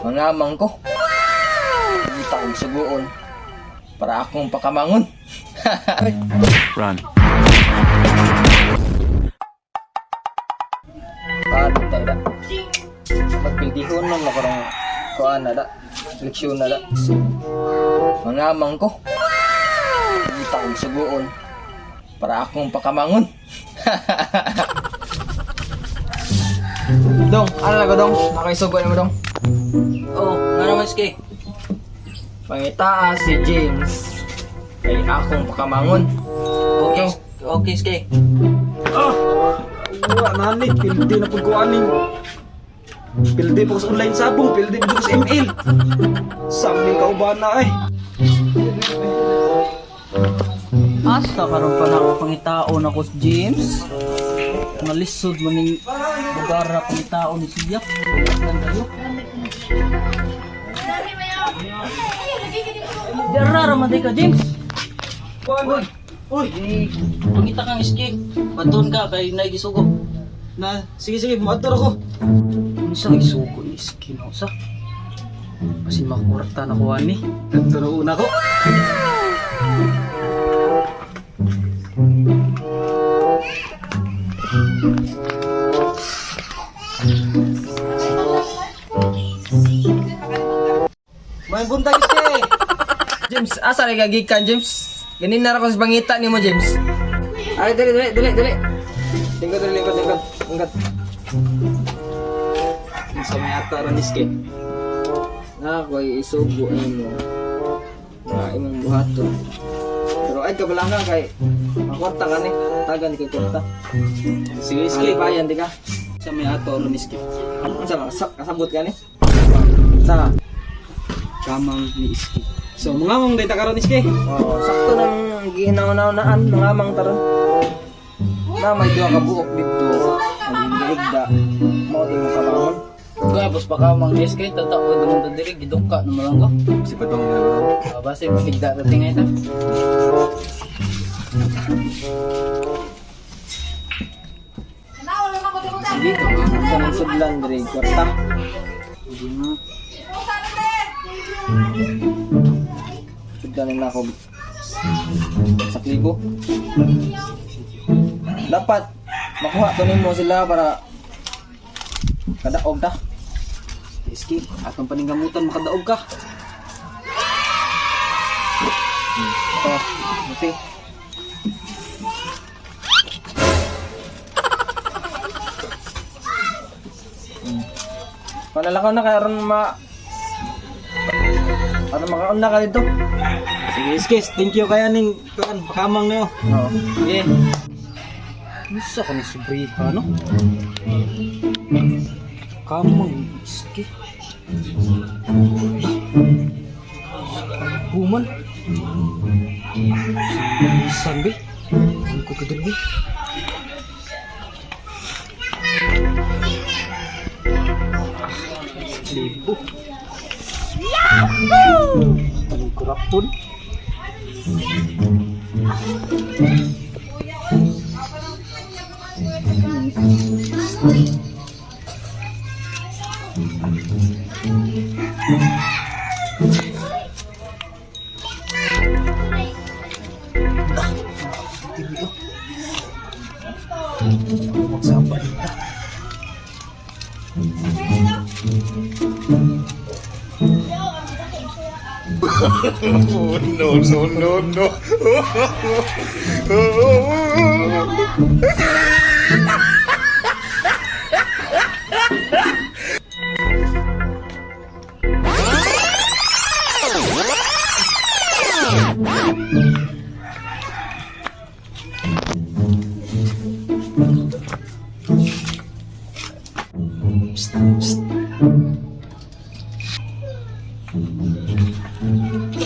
Mangamang ko. Kita kong suguon. Para akong pakamangon. Run. Paano tayo da? Magpildihon man ako ng kuan na da. Leksyon na da. So, mangamang ko. Kita kong suguon. Para akong pakamangon. Dong, ano na ko dong? Nakaisugo na mo dong? Oh, nga naman ski. Pangitaa si James kay akong pakamangon. Okay, okay ski. Ah! Wala na ni, pildi na pud ko aning. Pildi po ko sa online sabong, pildi po ko sa ML. Samling kauban na ay. Asa karon pa na ako pangitaon ako si James. Nalisod man ning lugar na pangitaon ni siya. Nan kayo. Dara ra man di ka James. Uy! Uy! Eh, pangita kang ski. Baton ka kay naigisugo. Na, sige sige, muadto ra ko. Unsa ang isugo ni ski no sa? Kasi makuwarta na ko ani. Kadto na una ko. May buntag iske. James, asa ra ka gikan James? Ganin na ra ko sa pangita nimo James. Ay, dali dali dali dali. Lingkod dali lingkod lingkod. Lingkod. Sa may ato ron iske. Na ko'y isugo nimo. Na imong buhaton. Pero ay kabalaka kay makwarta ka ni. Tagan kay kwarta. Sige iske. Sige, di ka. Sa may ato ron iske. Unsa ba? Kasabot ka ni? Sa Kamang ni iske. So mga mong data karon iske. Oh, sakto nang gihinaw-naunaan mga mang taron. Na may duha ka buok dito. Ang higda. Mao di mo kabangon. Kaya boss pa ka mang SK tataod naman ta diri giduka na malanggo. Si Badong na Badong. Ah, basta higda ta tingay ta. Sige, kanang sudlan diri kwarta. Sige na. Sudlan na ako. Sa klibo. Dapat makuha to nimo sila para kadaog ta. Iski, atong paninggamutan makadaog ka. Ito, buti. Panalakaw na kay aron ma aron makaon na ka dito. Sige iske, thank you kaya ning kuan kamang niyo. Oo. Sige. Unsa ka ni subriha no? Kamang iski. Human. San be? Ang ko kadalwi. Libo. Yahoo! Anong kurapon? Magsama dito. No, no, no, no.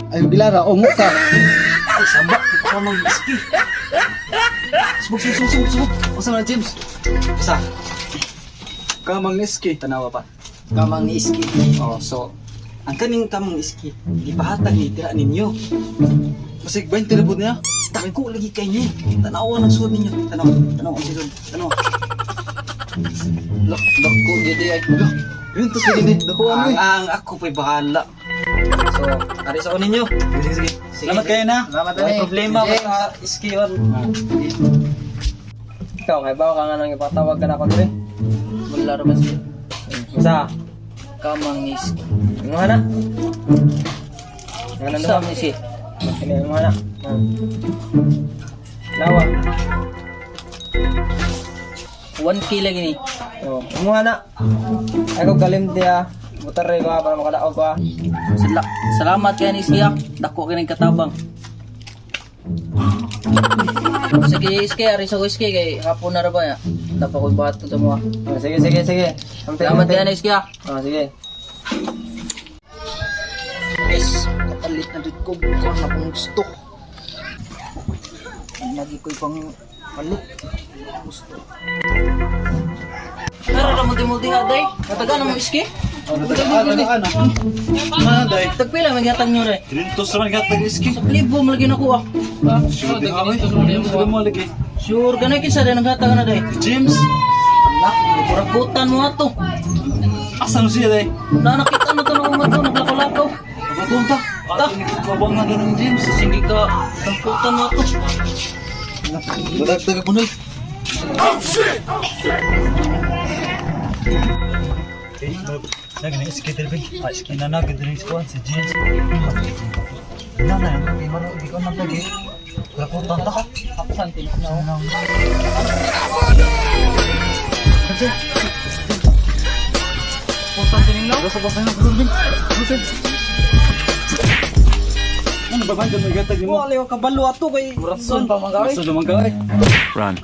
Ay bilara o ka. Ay samba, kamang iski. Subok subok subok subok. Usa na James. Usa. Kamang ni iski tanawa pa. Kamang ni iski. Oh, so ang kaning kamang iski gipahatag ni tira ninyo. Masig 20 na po niya. Dako lagi kay niyo. Tanawa ng suod ninyo. Tanawa, tanawa ang sud. Tanawa. Lok, lok ko gidi ay. Look. Yun, tos lagi ni. Nakuha mo Ang, eh. ang ako pa'y bahala. So, ari sa ko ninyo. Sige, sige, sige. Salamat kayo na. Salamat May ani. problema James. basta iskiwan. Ikaw, kay bawo ka nga nang ipatawag ka na ako diri. Wala ra ba siya? Unsa? Kamang ni Iski. Imuha na. Nga na Sa duha. ni si. Kini imuha na. Nawa. 1K lagi ni. Oh, imuha na. Ako galim diya. Butar ko ha, para makadaog ko ha. Salamat kay ni Iski ah. Dako kini katabang. Sige Iski, ari sa ko Iski kay hapon na ra ba ya. Dapat ko bato sa mga. Oh, sige, sige, sige. Amping, Salamat amping. kay ni Iski ah. Oh, sige. Guys, kapalit na dito ko. Bukan na akong gusto. Lagi ko'y pang palit. Gusto. Tara na multi-multi nga, day. Kataga na mo iski. Ano, ano? Ano, day? Tagpila, maghatag nyo rin. Tinintos naman ka tag-iski. Sa libo, malagi na ko ah. Sure, di ako eh. Tinintos mo lagi. Sure, ganay kinsa day, naghatag na day. James, Anak, kurakutan mo ato. asa mo siya day? Na nakita mo to na umat to, naglakaw-lakaw. Nagkatunta. Ta. Kabang nga ng James. Sige ka, tangkutan mo ato. Dadagdag ako nun. Si James. Na na, hindi man hindi ko nagtagi. Kurakutan ta ka. Kapsan, tinik na ako. Kapsan, tinik na. Basta basta na kulubin. Ano ba ba may gatag nimo? Wala yung kabalo ato kay Rason pa mga Basta naman ka eh. Run.